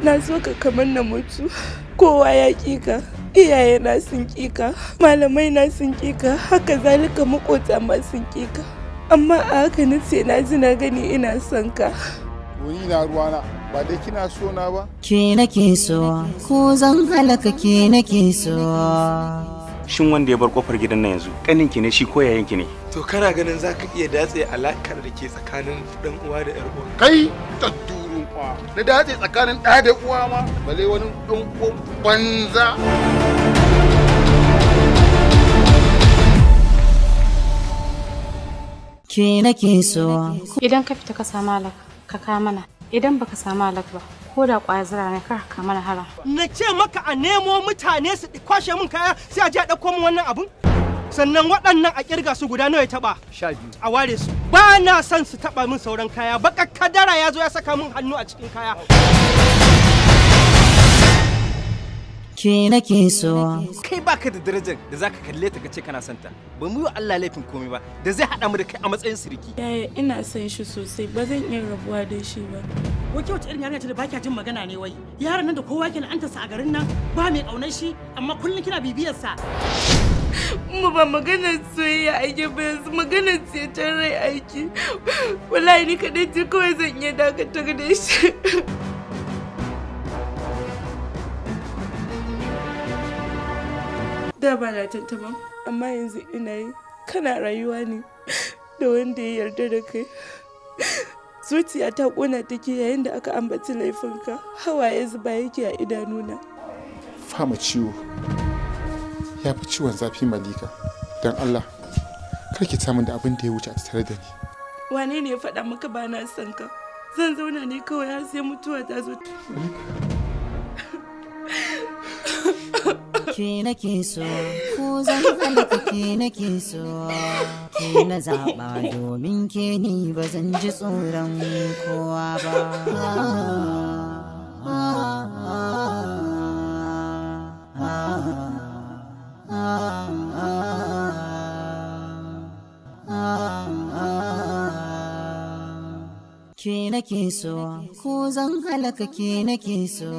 Na so ka kamar na mutu. Kowa ya ƙi ka, iyaye na sun ƙi ka, malamai na sun ƙi ka, haka zalika makota ma sun ƙi ka. Amma a haka na ce na ji na gani ina son ka. Wani na ruwana ba dai kina so na ba? Ke nake so, ko zan halaka ke nake so. Shin wanda ya bar kofar gidan nan yanzu kaninki ne shi ko yayanki ne? To kana ganin zaka iya datse alakar da ke tsakanin dan uwa da yar uwa? Kai ta durun uwa. Na datse tsakanin ɗa da uwa ma, bale wani ɗan uwan banza. Ke nake so. Idan ka fita ka samu alak, ka ka mana. Idan baka samu alak ba, ko da kwaya zira ne kar ka mana haram. Na ce maka a nemo mutane su kwashe min kaya sai a je a ɗauko min wannan abun? Sannan waɗannan a kirga su guda nawa ya taɓa? 12. A ware su. Ba na son su taɓa min sauran kaya. Baƙar kadara ya zo ya saka min hannu a cikin kaya. Ke nake so. Kai baka da darajar da zaka kalle ta kace kana son ta. Ba mu yi wa Allah laifin komai ba da zai haɗa mu da kai a matsayin siriki. Yaya ina son shi sosai, ba zan iya rabuwa da shi ba. Wai ke wace irin yarinya ce da baki jin magana ne wai? Yaron nan da kowa ke la'antarsa a garin nan ba mai ƙaunar shi amma kullum kina bibiyar sa. Mu ba maganar soyayya ake ba yanzu, maganar ceton rai ake. Wallahi ni kaɗai ce kawai zan iya dakatar da shi. Da ba na tantama, amma yanzu ina yi. Kana rayuwa ne da wanda ya yarda da kai. Zuciya ta ƙona take yayin da aka ambaci laifinka, hawaye zuba yake a idanuna. Fama ciwo ya fi ciwon zafi Malika. Don Allah, kar ki samun da abin da ya wuce a tattare da ni. Wane ne ya faɗa maka ba na son ka? Zan zauna ne kawai har sai mutuwa ta zo. Ke nake so, ko zan halaka ke nake so. Ke na zaɓa domin ke ni ba zan ji tsoron kowa ba. Ke nake so, ko zan halaka ke nake so.